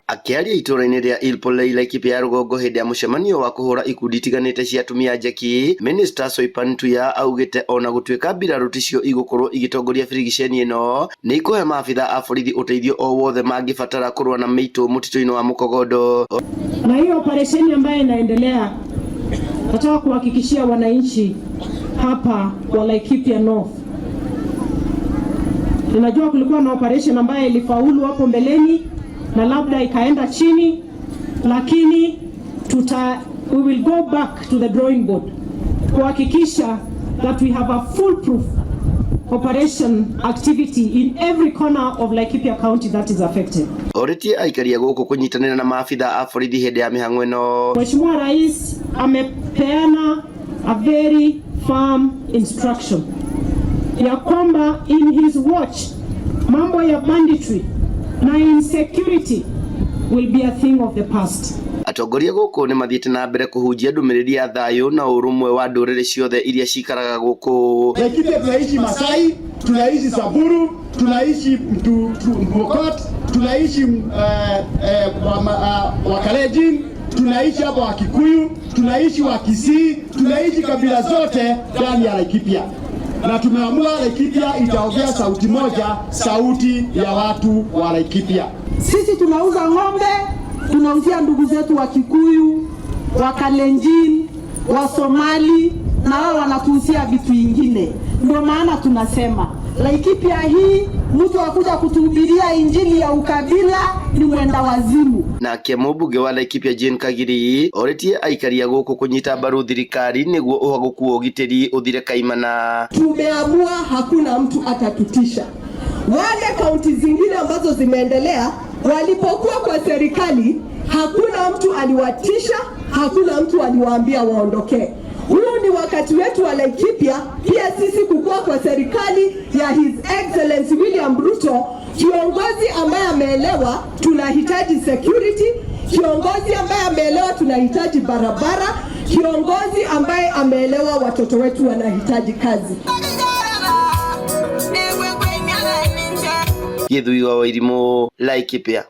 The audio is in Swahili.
Akĩaria itũũra-inĩ rĩa Ilpolei, Laikipia ya rũgongo hĩndĩ ya mũcemanio wa kũhũra ikundi itiganĩte cia atumia njeki, Minista Soipan Tuya augĩte ona gũtuĩka mbirarũ ticio igũkorwo igĩtongoria birigiceni ĩno, nĩ ikũhe maabitha a borithi ũteithio o wothe mangĩbatara kũrũa na mĩitũ mũtitũ-inĩ wa Mũkogondo. Na hiyo operesheni ambayo inaendelea, nataka kuhakikishia wananchi hapa wa Laikipia North. Ninajua kulikuwa na operation ambayo ilifaulu hapo mbeleni na labda ikaenda chini, lakini we will go back to the drawing board kuhakikisha that we have a foolproof operation activity in every corner of Laikipia County that is affected. Orĩtie aikari a gũkũ kũnyitanĩra na maabitha a borithi hĩndĩ ya mĩhang'o ĩno. Mheshimiwa Rais amepeana a very firm instruction ya kwamba in his watch mambo ya banditry na insecurity will be a thing of the past. Atongoria gũkũ nĩ mathiĩte na mbere kũhunjia ndũmĩrĩri ya thayũ na ũrũmwe wa ndũrĩrĩ ciothe iria cikaraga gũkũ. Laikipia tunaishi Masai, tunaishi Samburu, tunaishi Pokot, tunaishi Wakalenjin, tunaishi hapa Wakikuyu, tunaishi Wakisii, tunaishi kabila zote ndani ya Laikipia, na tumeamua Laikipia itaongea sauti moja, sauti ya watu wa Laikipia. Sisi tunauza ng'ombe, tunauzia ndugu zetu wa Kikuyu, wa Kalenjin, wa Somali na wao wanatuuzia vitu vingine. Ndio maana tunasema Laikipia hii, mtu akuja kutuhubiria injili ya ukabila ni mwenda wazimu. Nake mũmbunge wa Laikipia Jane Kagiri orĩtie aikari a gũkũ kũnyita mbaru thirikari nĩguo ũhagũku wa ũgitĩri ũthire kaimana. Tumeamua hakuna mtu atatutisha. Wale kaunti zingine ambazo zimeendelea walipokuwa kwa serikali, hakuna mtu aliwatisha, hakuna mtu aliwaambia waondokee. Huu ni wakati wetu wa Laikipia pia sisi kukua kwa serikali ya His Excellency William Ruto, kiongozi ambaye ameelewa tunahitaji security, kiongozi ambaye ameelewa tunahitaji barabara, kiongozi ambaye ameelewa watoto wetu wanahitaji kazi. Gĩthui wa Wairimũ, Laikipia.